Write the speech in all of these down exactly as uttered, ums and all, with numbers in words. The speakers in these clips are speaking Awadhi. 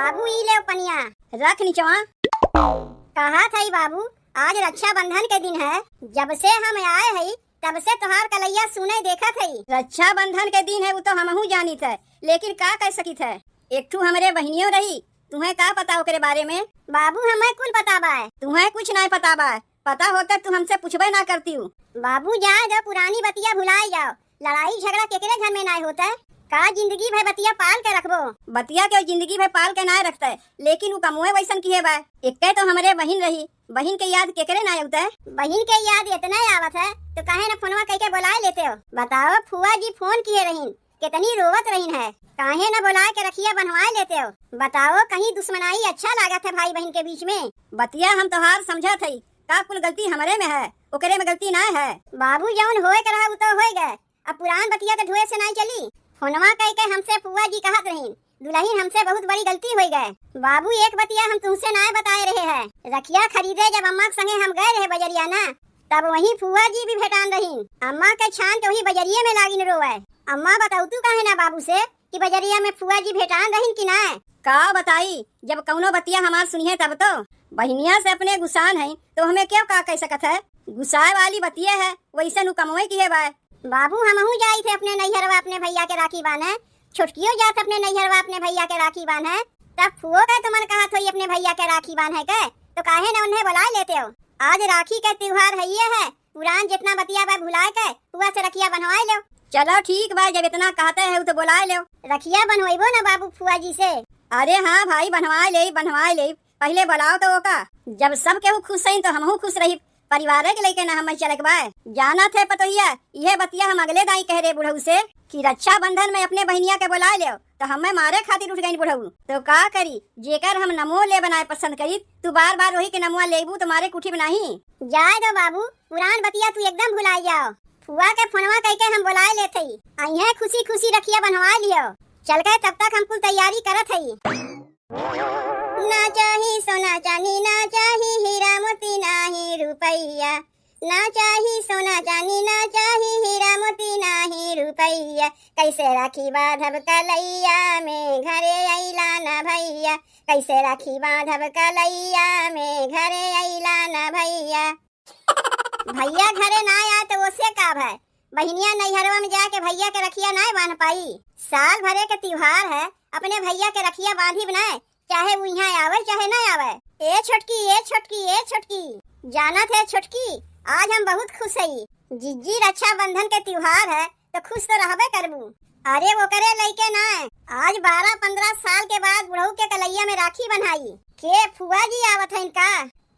बाबू, ई लेव पनिया। रख निचवा। कहत हई बाबू, आज रक्षाबंधन के दिन है, जब से हम आए हई, तब से तोहार कलैया सुने देखत हई। रक्षाबंधन के दिन है, उ तो हमहू जानित है, लेकिन का कर सकित है? एक ठू हमरे बहिनियो रही, तुहें का पता ओकरे बारे में? बाबू, हमें कुल पता बा। तुहें कुछ नाय पता बा, पता होते तू हमसे पूछबे ना करतीउ। बाबू, जाए दो, पुरानी बतिया भुलाए जाओ। लड़ाई झगड़ा केकरे घर में नाय होता? का जिंदगी भर बतिया पाल के रखबो? बतिया के जिंदगी भर पाल के नाय रखते, लेकिन उ कमुए वैसन किहे बा। एक्के तो हमरे बहिन रही, बहिन के याद केकरे नाय आवते? बहिन के याद इतना आवत है, तो काहे न फोनवा कइके बुलाए लेते हो? बताओ, फुआ जी फोन किहे रहीन, कितनी रोवत रहीन है, काहे न बुलाए के रखिया बंधवाए लेते हो? बताओ, कहीं दुश्मनाई अच्छा लागत है भाई बहिन के बीच में? बतिया हम तोहार समझत हई, का कुल गलती हमरे में है, ओकरे में गलती ना है? बाबू, जौन होए के रहा, उ तो होए गए, अब पुरान बतिया तो ढोए से नाई चली। फोनवा कइके हमसे फुआ जी कहत रहीन, दुलहिन, हमसे बहुत बड़ी गलती होई गए। बाबू, एक बतिया हम तुमसे नाय बताए रहे हैं, रखिया खरीदे जब अम्मा के संगे हम गए रहे बजरिया ना, तब वहीं फुआ जी भी भेटान रहीन। अम्मा के छान के वही बजरिये में लागिन रोवे। अम्मा, बतौतू काहे ना बाबू से कि बजरिया में फुआ जी भेटान रहीन कि ना? का बताई, जब कौनो बतिया हमार सुनिहे तब तो। बहिनिया से अपने गुसान है तो हमें क्यों का कह सकत है? गुसाए वाली बतिया है, वैसे नु कमवे किहे बाय। बाबू, हमहू जाई थे अपने नैहरवा अपने भैया के राखी बांधे, छोटकियो जात अपने नैहरवा अपने भैया के राखी बांधे, तब फुओ का तुमन कहत होई अपने भैया के राखी बांधे के, तो काहे न उन्हें बुलाए लेते हो? आज राखी के त्योहार है, ये है, पुरान जितना बतिया बा भुलाए के फुआ से रखिया बंधवाए लो। चलो ठीक बा, जब इतना कहते हैं तो बुलाए लो। रखिया बंधवाइबो ना बाबू फुआ जी से। अरे हाँ भाई, बंधवाए ले, बंधवाए ले, पहिले बुलाओ तो ओका। जब सब केहू खुश हईन तो हमहू खुश रही, परिवारे के लेके ना हमें चले के बा। जानत है पतोहिया, इहे बतिया हम अगले दाई कह रहे बुढ़ऊ से कि रक्षाबंधन में अपने बहिनिया के बुलाए ले, तो हमें मारे खातिर उठ गईन बुढ़ऊ। तो का करी, जेकर हम नमो ले बनाए पसंद करी, तू बार बार वही के नमुआ लेबू तो मारे कुठी बनाही। जाए दो बाबू, पुरान बतिया तू एकदम भुलाए जाओ। फुआ के फोनवा कइके हम बुलाए लेते ही, अइहें खुशी खुशी रखिया बंधवा लियो। चल के तब तक हम कुल तैयारी करत हई। ना चाही सोना चांदी, ना चाही हीरा मोती, ना ही रुपैया। ना चाही सोना चांदी, ना चाही हीरा मोती, ना ही रुपैया। कैसे राखी बांधब कलैया में, घरे अइला ना भैया। कैसे राखी बांधब कलैया में, घरे अइला ना भैया। भैया घरे ना आए तो ओसे का भय, बहिनिया नैहरवा में जाके भैया के रखिया नाय बांध पाई। साल भरे के त्योहार है, अपने भैया के रखिया बांधी बनाए, चाहे उ इहाँ आवे चाहे ना आवे। ए छोटकी, ए छोटकी, ए छोटकी, जानत है छोटकी, आज हम बहुत खुश हई। जिज्जी, रक्षाबंधन के त्योहार है तो खुश तो रहबे करबू। अरे ओकरे लइके ना, आज बारह पन्द्रह साल के बाद बुढ़ऊ के कलैया में राखी बंधाई। के फुआ जी आवत हईन का?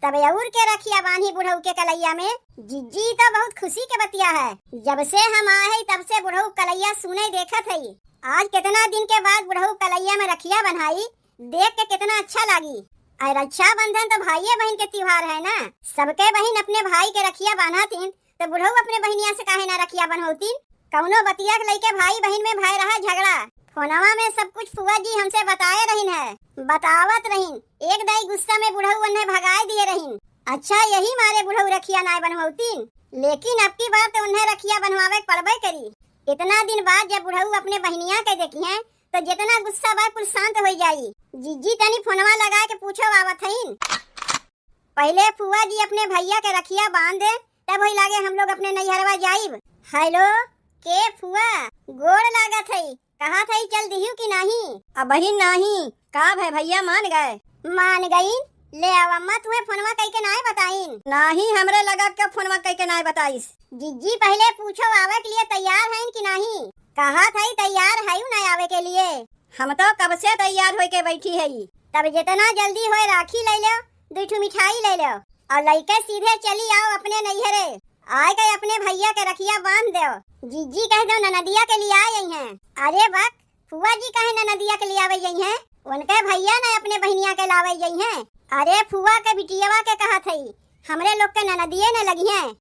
तब अउर के रखिया बांधी बुढ़ऊ के कलैया में। जिज्जी, तो बहुत खुशी के बतिया है, जब से हम आए हई तब से बुढ़ऊ कलैया सुने देखत हई। आज कितना दिन के बाद बुढ़ऊ कलैया में रखिया बंधाई, देख के कितना अच्छा लागी। अरे रक्षाबंधन तो भाइये बहिन के त्योहार है ना, सबके बहिन अपने भाई के रखिया बांधतिन, तो बुढ़ऊ अपने बहिनिया से काहे ना रखिया बंधवतिन? कौनो बतिया के लइके भाई बहिन में भय रहा झगड़ा। फोनवा में सब कुछ फुआ जी हमसे बताए रहिन है, बतावत रहिन। एक दाई गुस्सा में बुढ़ऊ उन्हें भगाए दिए रहिन। अच्छा, यही मारे बुढ़ऊ रखिया नाय बनवतीन, लेकिन अब की बार तो उन्हें रखिया बनवावे के पड़बे करी। इतना दिन बाद जब बुढ़ऊ अपने बहिनिया के देखिहें, तो जितना गुस्सा बा कुल शांत हो जाई। जिज्जी, तनी फोनवा लगा के पूछो आवत हईन। पहिले फुआ जी अपने भैया के रखिया बांध दे, तब होई लागे हम लोग अपने नैहरवा जाइब। हेलो, के फुआ? गोड़ लागत हई, कहत हई चल दिहू कि नाही? अबहिन नाही। का भय भैया मान गए? मान गईन। ले आव अम्मा, तुहे फोनवा कइके नाय बताइन। नाही, हमरे लगा के फोनवा कइके नाय बताइस। जिज्जी पहिले पूछो आवे के लिए तैयार हईन कि नाही? कहत हई तैयार हई ना आवे के लिए। हम तो कब से तैयार होइके बैठी हई। तब जितना जल्दी होए राखी ले लो, दुई ठो मिठाई ले लो और लइके सीधे चली आओ अपने नैहरे। आए के अपने भैया के रखिया बांध दो। जिज्जी कह दो ननदिया के लिए आए हैं। अरे बक, फुआ जी काहे ननदिया के लिए आवे हैं? उनके भैया न अपने बहिनिया के लावे हैं। अरे फुआ के बिटियवा के कहत हई, हमरे लोग के ननदिये न लगी हैं।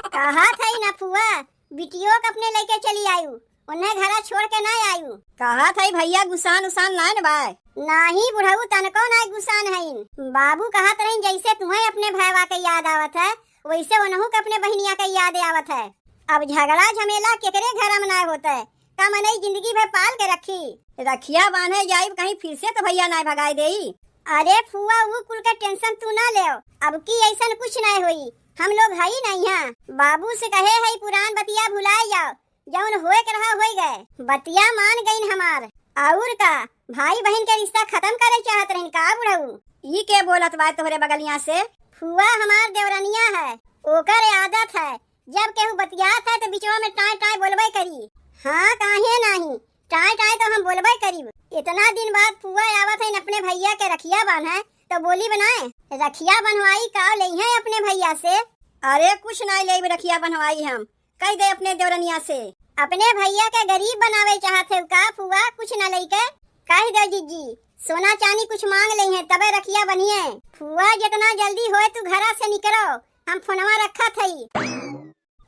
कहत हई ना फुआ, बिटियो के अपने लइके चली आयु, उन्हें घरा छोड़ के ना आयु। कहत हई भैया गुसान उसान ना न बाय? नाही बुढ़ऊ, तनको ना गुसान हईन। बाबू कहत रहीन जैसे तुहें अपने भयवा के याद आवत है, वैसे उनहू के अपने बहिनिया के याद आवत है। अब झगड़ा झमेला केकरे घर में ना होत है, का मनई जिंदगी भर पाल के रखी? रखिया बान्हे जाइब कहीं फिर से तो भइया नाय भगाए देई। अरे फुआ, ऊ कुल के tension तू ना लेव, अब की अइसन कुछ नाय होई। हम लोग हई ना इहाँ। बाबू से कहे हई पुरान बतिया भुलाए जाव, जउन होए के रहा होई गए। बतिया मान गइन हमार। अउर का, भाई बहिन के रिश्ता खतम करे चाहत रहिन का बुढ़ऊ? ई के बोलत बा तोहरे बगलिया से? फुआ हमार देवरनिया है, ओकर आदत है, जब केहू बतियात है तो बिचवा में टाँय टाँय बोलबे करी। हाँ, काहे नाही, टाँय टाँय तो हम बोलबे करीब। इतना दिन बाद फुआ आवत हइन अपने भइया के रखिया बान्हे, तो बोली बनाए, रखिया बन्हवाई का लेइहें अपने भइया से। अरे कुछ नाय लेब रखिया बन्हवाई हम, कहि दे अपने देवरनिया से। अपने भइया के गरीब बनावे चाहत है का फुआ, कुछ न लइके? कहि दे जिज्जी, सोना चानी कुछ मांग लेइहें तबे रखिया बनिहे। फुआ जितना जल्दी होए तू घरा से निकरो, हम फोनवा रखत हई।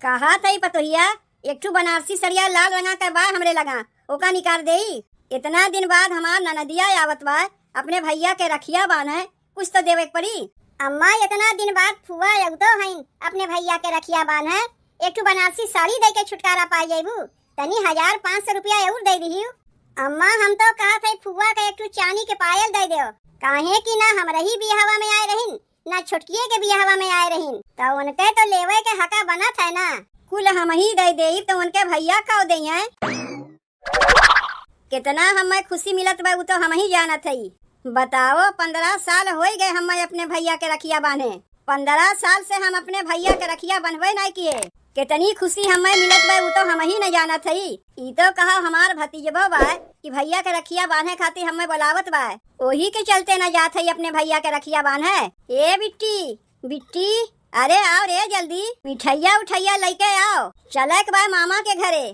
कहत हई पतोहिया, एक ठू बनारसी सड़िया लाल रंगा के बा हमरे लगा, ओका निकार देई। इतना दिन बाद हमार ननदिया आवत बा, अपने भइया के रखिया बान्हे, कुछ तो देवे के पड़ी। अम्मा, इतना दिन बाद फुआ अउतो हइन, अपने भइया के रखिया बान्हे, एक ठू बनारसी साड़ी दे के छुटकारा पाइ जइबू। तनी हजार पाँच सौ रुपया अउर दे दिहियो। अम्मा, हम तो कहत हई फुआ के एक ठू चानी के पायल दे देव, काहे कि ना हमरे ही बियाहवा में आए रहिन, ना छोटकिए के बियाहवा में आए रहिन, त उनके तो लेवे के हका बनत है ना। कुल हमही दे देब, त उनके भइया का देइहें? कितना हमें खुशी मिलत बा, उ तो हमही जानत हई। बताओ, पन्द्रह साल होई गए हमें अपने भइया के रखिया बान्हे। पन्द्रह साल से हम अपने भइया के रखिया बन्हबे नाय किहे। कितनी खुशी हमें मिलत बा, उ तो हमही न जानत हई। ई तो कहा हमार भतीजबो बा कि भइया के रखिया बान्हे खातिर हमें बोलावत बा, ओही के चलते न जात हई अपने भइया के रखिया बान्हे। ए बिट्टी, बिट्टी, अरे आओ रे जल्दी, मिठइया उठइया लइके आओ, चले के बा मामा के घरे।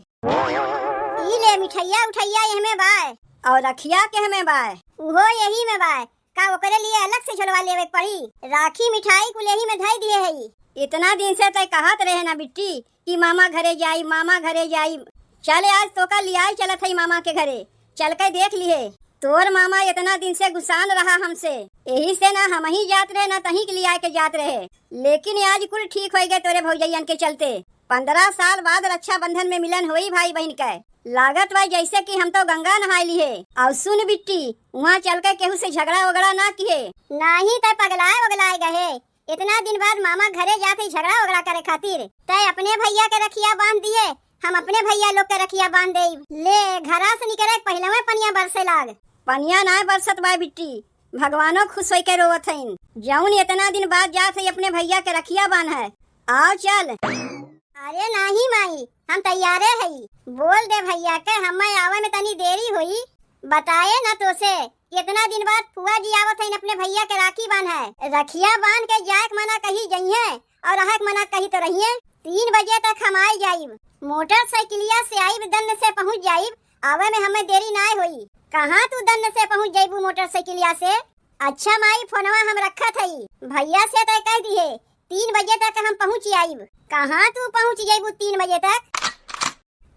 ई ले मिठइया उठइया एहमे बाय। अउर रखिया केहमे बाय? उहो यही में बाय। का ओकरे लिए अलग से झोलवा लेवे के पड़ी? राखी मिठाई कुल यही में धई दिए हई। इतना दिन से तय कहत रहे ना बिट्टी कि मामा घरे जाई, मामा घरे जाई। चले आज तोका लियाई चलत हई मामा के घरे, चल के देख लिहे। तोर मामा इतना दिन से गुस्सान रहा हमसे, यही से ना हमही जात रहे ना तहीं के लियाए के जात रहे, लेकिन आज कुल ठीक होई गए तोरे भौजैयन के चलते। पन्द्रह साल बाद रक्षाबंधन में मिलन होई भाई बहिन के। लागत बा जैसे कि हम तो गंगा नहाए लिहे। अउर सुन बिट्टी, उहाँ चल के केहू से झगड़ा वगड़ा ना किहे। नाही तय पगलाए वगलाए गहे। इतना दिन बाद मामा घरे जात ही झगड़ा वगड़ा करे खातिर। तय अपने भइया के रखिया बांध दिहे, हम अपने भइया लोग के रखिया बांध देब। ले, घरा से निकरे के पहिलवे पनिया बरसे लाग। पनिया ना बरसत बा बिट्टी, भगवानो खुश होई के रोवत हईन। जौन इतना दिन बाद जात हई अपने भइया के रखिया बांधे। आओ चल। अरे नाही माई, हम तैयारे हई। बोल दे भइया के हमें आवे में तनी देरी होई। बताए ना तोसे, इतना दिन बाद फुआ जी आवत हईन अपने भइया के राखी बांधे। रखिया बांध के जाए के मना कही जइहें और रहे के मना कही तो रहिए। तीन बजे तक हम आई जाइब। मोटरसाइकिलिया से आइब, दन्न से पहुँच जाइब। आवे में हमें देरी नाय होई। कहाँ तू दन्न से पहुँच जाइबू मोटरसाइकिलिया से? अच्छा माई, फोनवा हम रखत हई। भइया से तय कह दिहे, तीन बजे तक हम पहुँच आइब। कहाँ तू पहुँच जाइबू तीन बजे तक?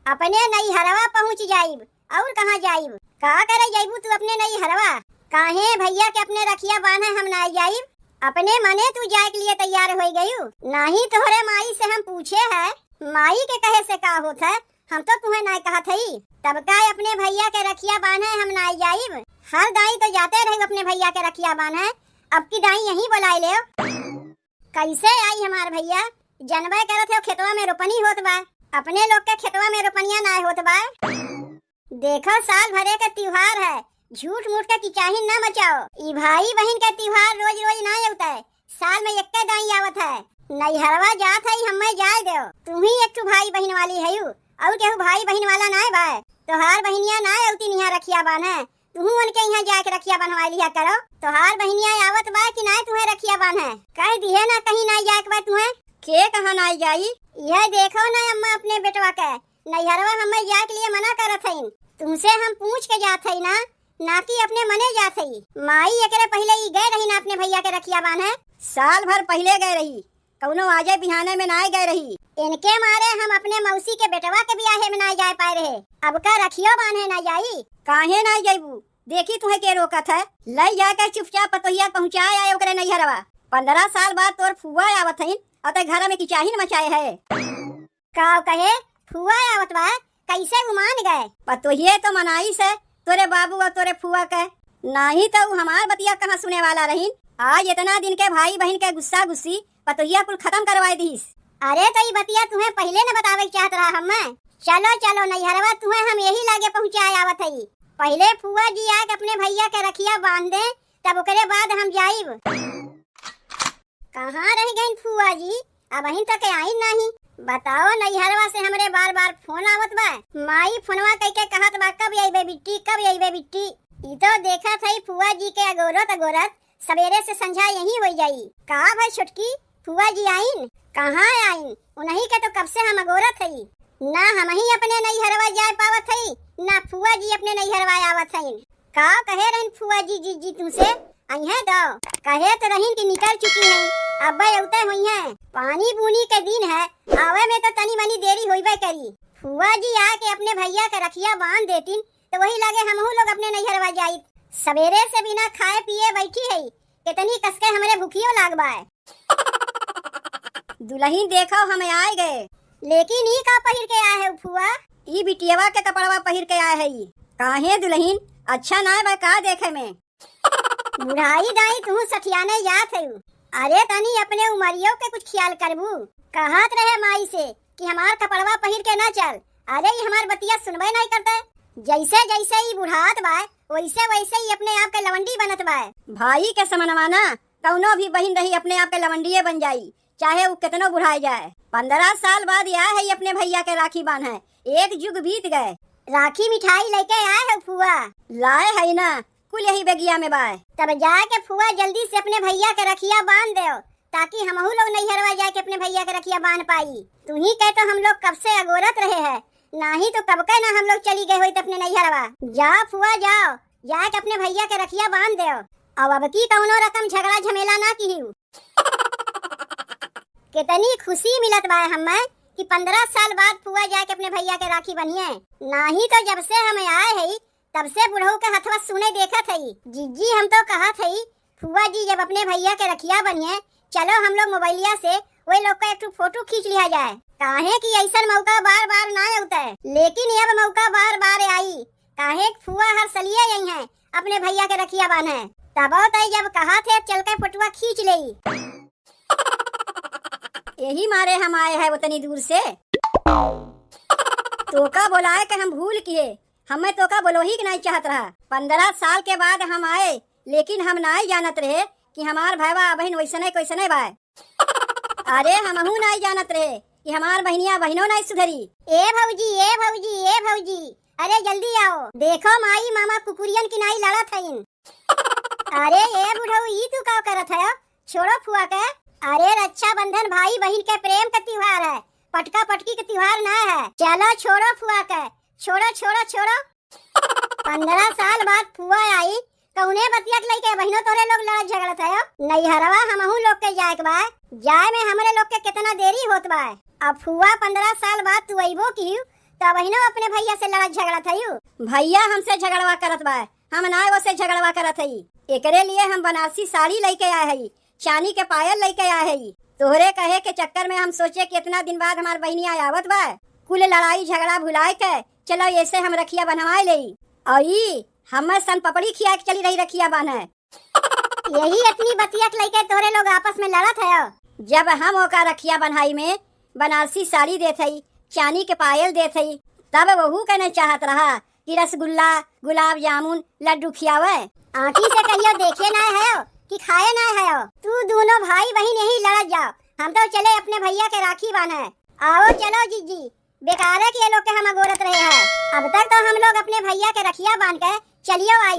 अपने नैहरवा पहुँच जाइब। और कहाँ जाइब? का करे जाइबू तू अपने नैहरवा? काहे भइया के अपने रखिया बांधे हम ना जाइब? अपने मने तू जाए के लिए तैयार होई गयू? नाही तोहरे माई से हम पूछे है, माई के कहे से का होत है? हम तो तुहे नाय कहत हई। तब का अपने भइया के रखिया बांधे हम नाय जाइब? हर दाई तो जाते रही अपने भइया के रखिया बांधे, अब की दाई यहीं बोलाए लेव। कैसे आई हमार भइया? जनबे करत हो खेतवा में रोपनी होत बा, अपने लोग के खेतवा में रोपनिया नाय होत बा। देखो साल भरे के त्योहार है, झूठ मूठ के किचाहिन ना मचाओ। ई भाई बहिन के त्योहार रोज रोज ना आवत है, साल में एक्के दाई आवत है। नैहरवा जात है, हमें जाए दो। तू ही एक ठो भाई बहिन वाली हयू, और केहू भाई बहिन वाला नाय बाय। तोहार बहिनिया ना आवती निहा रखिया बांधे, तू उनके यहाँ जाए के रखिया बंधवा लिया करो। तोहार बहिनिया आवत बा कि नाय तुहे रखिया बांधे? कह दिहे ना कहीं नाय जाए के बा तुहे। के कहाँ नाय जाई? यह देखो ना अम्मा अपने बेटवा के, नैहरवा हमें जाए के लिए मना करत हईन। तुमसे हम पूछ के जात हई ना, ना कि अपने मने जात हई। माई एकरे पहिले ई गए रही ना अपने भइया के रखिया बांधे। साल भर पहिले गए रही, कौनो आजे बिहाने में नाय गए रही। इनके मारे हम अपने मौसी के बेटवा के बियाहे में नाय जाए पाए रहे। अब का रखियो बांधे ना जाई? काहे नाय जाइबू? देखी तुहे के रोकत है। लई जाके चुपचाप पतोहिया पहुँचाए आए ओकरे नैहरवा। पन्द्रह साल बाद तोर फुआ आवत हईन और ते घर में किचाहिन मचाए है। का कहे? फुआ आवत बा? कैसे उ मान गए? पतोहिए तो मनाइस है तोरे बाबू और तोरे फुआ के, नाहीं तो उ हमार बतिया कहाँ सुने वाला रहीन। आज इतना दिन के भाई बहिन के गुस्सा गुस्सी पतोहिया कुल खतम करवाए दीस। अरे तो ई बतिया तुहें पहिले न बतावे के चाहत रहा हम्मे। चलो चलो नैहरवा, तुहें हम यही लागे पहुँचाए आवत हई। पहिले फुआ जी आके अपने भइया के रखिया बाँध दें, तब ओकरे बाद हम जाइब। कहाँ रहि गइन फुआ जी, अबहिन तक आइन नाहीं। बताओ, नैहरवा से हमरे बार बार फोन आवत बा। माई फोनवा कइके कहत बा, "कब अइबे बिट्टी, कब अइबे बिट्टी?" ई तो देखत हई फुआ जी के अगोरत अगोरत सबेरे से संझा यहीं होइ जाई। का भई छोटकी, फुआ जी आइन? कहाँ आइन? उन्हीं के तो कब से हम अगोरत हई। ना हमहीं अपने नैहरवा जाए पावत हई, ना फुआ जी अपने नैहरवा आवत हइन। का कहे रहिन फुआ जी, जीजी तुमसे? अइहें तो? कहे तो रहिन कि निकल चुकी हैं, अब्बे अउते होइहें। पानी बूनी के दिन है, आवे में तो तनी मनी देरी होइबे करी। फुआ जी आके अपने भइया के रखिया बाँध देतिन, तो वही लागे हमहू लोग अपने नैहरवा जाइत। सबेरे से बिना खाए पिए बैठी है, कितनी कसके हमरे भुखियो लाग बाय। दुलहिन देखो, हम आए गए। लेकिन ई का पहिर के आए है फुआ? ई बिटियवा के कपड़वा पहिर के आए है ई। काहे दुलहिन, अच्छा नाय बा का देखे में? बुढ़ाई दाई, तू सठियाने जात है। अरे तनी अपने उमरियो के कुछ ख्याल करबू। कहत रहे माई से कि हमार कपड़वा पहिर के ना चल। अरे ई हमार बतिया सुनबे नहीं करते। जैसे जैसे ई बुढ़ात बाय, वैसे वैसे ई अपने आप के लवंडी बनत बाय। भाई के समनवा ना, कौनो भी बहिन रही अपने आप के लवंडिये बन जाई, चाहे उ केतनो बुढ़ाए जाए। पन्द्रह साल बाद आए है अपने भइया के राखी बाँधे, एक जुग बीत गए। राखी मिठाई लइके आए है फुआ? लाए है ना, कुल यही बेगिया में बाय। तब जाके फुआ जल्दी से अपने भइया के रखिया बाँध देव, ताकि हमहू लोग नैहरवा जाके अपने भइया के रखिया बाँध पाई। तुही के तो हम लोग कब से अगोरत रहे हैं, नाहीं तो कब के ना हम लोग चली गए होइत अपने नैहरवा। जाओ फुआ जाओ, जाके अपने भइया के रखिया बाँध देव। अब, अब की कौनो रकम झगड़ा झमेला ना किहिउ। कितनी खुशी मिलत बाय हम्मे कि पन्द्रह साल बाद फुआ जाके अपने भइया के राखी बन्हिए। नाहीं तो जब से हम आए हई, तब से बुढ़ऊ के हथवा सुने देखत हई। जीजी, हम तो कहत हई, फुआ जी जब अपने भइया के रखिया बन्हिए, चलो हम लोग मोबाइलिया से वही लोग का एक ठो फोटो खींच लिया जाए। काहे कि ऐसन मौका बार बार ना अउते, लेकिन अब मौका बार बार आई। काहे कि फुआ हर सलिए अइहें अपने भइया के रखिया बाँधे। तबो तई जब कहत है, चल के फोटुआ खींच लेई। यही मारे हम आए हैं उतनी दूर से। तोका बोलाए के हम भूल किए, हमें तोका बोलोही के नहीं चाहत रहा। पन्द्रह साल के बाद हम आए, लेकिन हम नाई जानत रहे कि हमार भैवा अबहिन वैसने कैसने बाय। अरे हमहू नाई जानत रहे कि हमार बहिनिया बहिनो नाई सुधरी। ए भौजी, ए भौजी, ए भौजी, अरे जल्दी आओ, देखो माई मामा कुकुरियन की नाई लड़त हइन। अरे ए बुढ़ऊ, ई तू का करत है? छोड़ो फुआ के। अरे रक्षाबंधन भाई बहिन के प्रेम के त्योहार है, पटका पटकी के त्योहार ना है। चलो छोड़ो फुआ के, छोड़ो, छोड़ो, छोड़ो। पन्द्रह साल बाद फुआ आई, कौने बतिया के लइके बहिनो तोरे लोग लड़त झगड़त है? नैहरवा हमहू लोग के जाए के बा, जाए में हमरे लोग के कितना देरी होत बा। अब फुआ पन्द्रह साल बाद तू अइबो किहू, तो बहिनो अपने भैया से लड़त झगड़त हयू। भैया हमसे झगड़वा करत बा, हम ना ओसे झगड़वा करत हई। एकरे लिए हम बनारसी साड़ी लइके आए हई, चानी के पायल लइके आए हई। तोहरे कहे के चक्कर में हम सोचे कि इतना दिन बाद हमार बहिनिया आवत बा, कुल लड़ाई झगड़ा भुलाए के चलो एसे हम रखिया बन्हवाए लेई। और ई हमें सन पपड़ी खिया के चली रही रखिया बान्हे। यही इतनी बतिया के लइके तोहरे लोग आपस में लड़त है। जब हम ओका रखिया बन्हाई में बनारसी साड़ी देत हई, चानी के पायल देत हई, तब वहू के न चाहत रहा कि रसगुल्ला, गुलाब जामुन, लड्डू खियावे। आँखी से कहियो देखे ना है कि खाए ना है। तू दोनों भाई बहिन यही लड़त जाओ, हम तो चले अपने भैया के राखी बान्हे। आओ चलो जीजी, बेकारे के ये लोग के हम अगोरत रहे हैं। अब तक तो हम लोग अपने भैया के रखिया बान्ह के चलियो आई,